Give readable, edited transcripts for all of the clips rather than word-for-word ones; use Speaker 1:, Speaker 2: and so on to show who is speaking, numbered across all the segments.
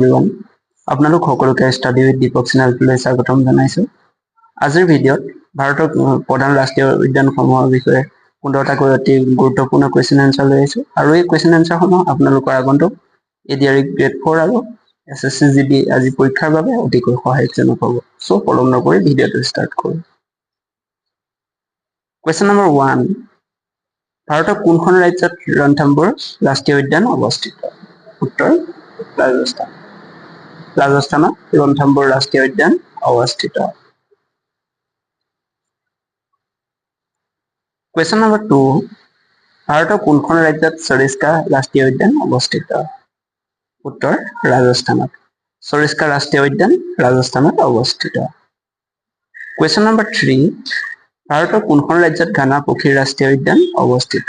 Speaker 1: Everyone, আপোনালোক সকলোকে study with Dipak চেনেলটোলৈ স্বাগতম জনাইছোঁ। আজিৰ ভিডিঅ'ত ভাৰতৰ প্ৰধান ৰাষ্ট্ৰীয় উদ্যানসমূহৰ বিষয়ে 15টাকৈ অতি গুৰুত্বপূৰ্ণ কুৱেশ্যন এনচাৰ লৈ আহিছোঁ আৰু এই কুৱেশ্যন এনচাৰসমূহ আপোনালোকৰ আগন্তুক এডিআৰই গ্ৰেড 4 আৰু এছএছচি জিডি আজি পৰীক্ষাৰ বাবে অতিকৈ সহায়কজনক হ'ব। চ' পলম নকৰি ভিডিঅ'টো ষ্টাৰ্ট কৰোঁ। কুৱেশ্যন নম্বৰ 1, ভাৰতৰ কোনখন ৰাজ্যত ৰণথম্বৰ ৰাষ্ট্ৰীয় উদ্যান অৱস্থিত? উত্তৰ ৰাজস্থান। ৰাজস্থানত ৰণথম্বৰ ৰাষ্ট্ৰীয় উদ্যান অৱস্থিত। কুৱেশ্যন নম্বৰ 2, ভাৰতৰ কোনখন ৰাজ্যত সৰিস্কা ৰাষ্ট্ৰীয় উদ্যান অৱস্থিত? উত্তৰ ৰাজস্থানত। সৰিস্কা ৰাষ্ট্ৰীয় উদ্যান ৰাজস্থানত অৱস্থিত। কুৱেশ্যন নম্বৰ 3, ভাৰতৰ কোনখন ৰাজ্যত ঘানা পক্ষী ৰাষ্ট্ৰীয় উদ্যান অৱস্থিত?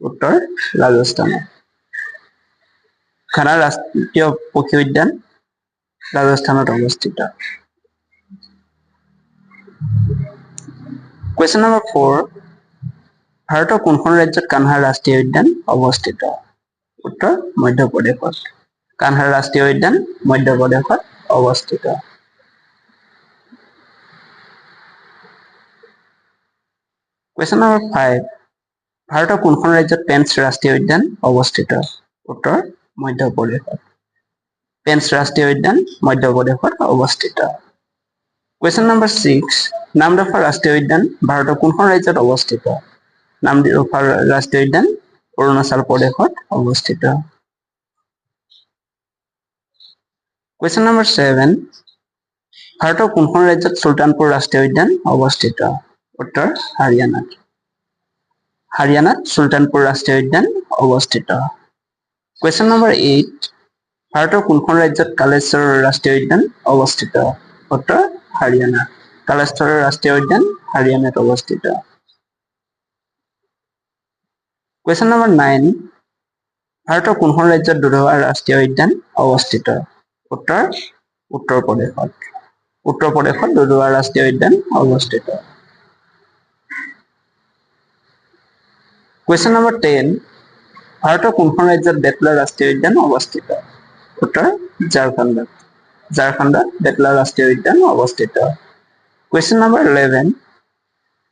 Speaker 1: উত্তৰ ৰাজস্থানত। ঘানা ৰাষ্ট্ৰীয় পক্ষী উদ্যান ৰাজস্থানত অৱস্থিত। কুৱেশ্যন নম্বৰ 4, ভাৰতৰ কোনখন ৰাজ্যত কানহা ৰাষ্ট্ৰীয় উদ্যান অৱস্থিত? উত্তৰ মধ্যপ্ৰদেশত। কানহা ৰাষ্ট্ৰীয় উদ্যান মধ্যপ্ৰদেশত অৱস্থিত। কুৱেশ্যন নম্বৰ 5, ভাৰতৰ কোনখন ৰাজ্যত পেঞ্চ ৰাষ্ট্ৰীয় উদ্যান অৱস্থিত? উত্তৰ মধ্যপ্ৰদেশত। পেঞ্চ ৰাষ্ট্ৰীয় উদ্যান মধ্যপ্ৰদেশত অৱস্থিত। কুৱেশ্যন নম্বৰ 6, নামদফা ৰাষ্ট্ৰীয় উদ্যান ভাৰতৰ কোনখন ৰাজ্যত অৱস্থিত? নামদফা ৰাষ্ট্ৰীয় উদ্যান অৰুণাচল প্ৰদেশত অৱস্থিত। কুৱেশ্যন নম্বৰ 7, ভাৰতৰ কোনখন ৰাজ্যত চুলতানপুৰ ৰাষ্ট্ৰীয় উদ্যান অৱস্থিত? উত্তৰ হাৰিয়ানাত। হাৰিয়ানাত চুলতানপুৰ ৰাষ্ট্ৰীয় উদ্যান অৱস্থিত। কুৱেশ্যন নম্বৰ 8, ভাৰতৰ কোনখন ৰাজ্যত কালেশ্বৰ ৰাষ্ট্ৰীয় উদ্যান অৱস্থিত? উত্তৰ হাৰিয়ানা। কালেশ্বৰ ৰাষ্ট্ৰীয় উদ্যান হাৰিয়ানাত অৱস্থিত। কুৱেশ্যন নম্বৰ 9, ভাৰতৰ কোনখন ৰাজ্যত দুধৱা ৰাষ্ট্ৰীয় উদ্যান অৱস্থিত? উত্তৰ উত্তৰ প্ৰদেশত। উত্তৰ প্ৰদেশত দুধৱা ৰাষ্ট্ৰীয় উদ্যান অৱস্থিত। কুৱেশ্যন নম্বৰ 10, ভাৰতৰ কোনখন ৰাজ্যত বেতলা ৰাষ্ট্ৰীয় উদ্যান অৱস্থিত? উত্তৰ ঝাৰখণ্ডত। ঝাৰখণ্ডত বেতলা ৰাষ্ট্ৰীয় উদ্যান অৱস্থিত। কুৱেশ্যন নম্বৰ 11,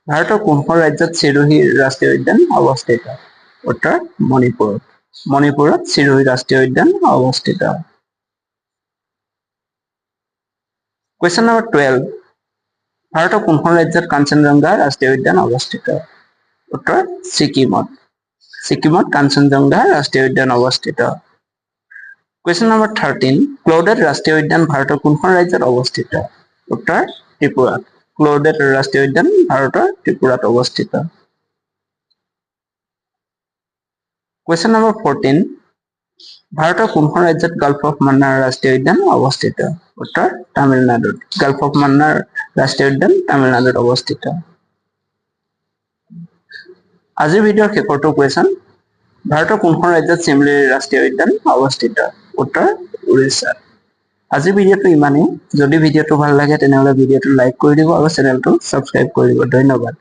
Speaker 1: ভাৰতৰ কোনখন ৰাজ্যত চিৰোহী ৰাষ্ট্ৰীয় উদ্যান অৱস্থিত? উত্তৰ মণিপুৰত। মণিপুৰত চিৰোহী ৰাষ্ট্ৰীয় উদ্যান অৱস্থিত। কুৱেশ্যন নম্বৰ 12, ভাৰতৰ কোনখন ৰাজ্যত কাঞ্চনজংঘা ৰাষ্ট্ৰীয় উদ্যান অৱস্থিত? উত্তৰ ছিকিমত। ছিকিমত কাঞ্চনজংঘা ৰাষ্ট্ৰীয় উদ্যান অৱস্থিত। কুৱেশ্যন নম্বৰ 13, ক্লডেড ৰাষ্ট্ৰীয় উদ্যান ভাৰতৰ কোনখন ৰাজ্যত অৱস্থিত? উত্তৰ ত্ৰিপুৰাত। ক্লডেড ৰাষ্ট্ৰীয় উদ্যান ভাৰতৰ ত্ৰিপুৰাত অৱস্থিত। কুৱেশ্যন নম্বৰ 14, ভাৰতৰ কোনখন ৰাজ্যত গাল্ফ অফ মান্নাৰ ৰাষ্ট্ৰীয় উদ্যান অৱস্থিত? উত্তৰ তামিলনাডুত। গাল্ফ অফ মান্নাৰ ৰাষ্ট্ৰীয় উদ্যান তামিলনাডুত অৱস্থিত। আজিৰ ভিডিঅ'ৰ শেষৰটো কুৱেশ্যন, ভাৰতৰ কোনখন ৰাজ্যত চিমলি ৰাষ্ট্ৰীয় উদ্যান অৱস্থিত? উত্তৰ উৰিষ্যাত। আজিৰ ভিডিঅ'টো ইমানেই। যদি ভিডিঅ'টো ভাল লাগে তেনেহ'লে ভিডিঅ'টো লাইক কৰি দিব আৰু চেনেলটো ছাবস্ক্ৰাইব কৰি দিব। ধন্যবাদ।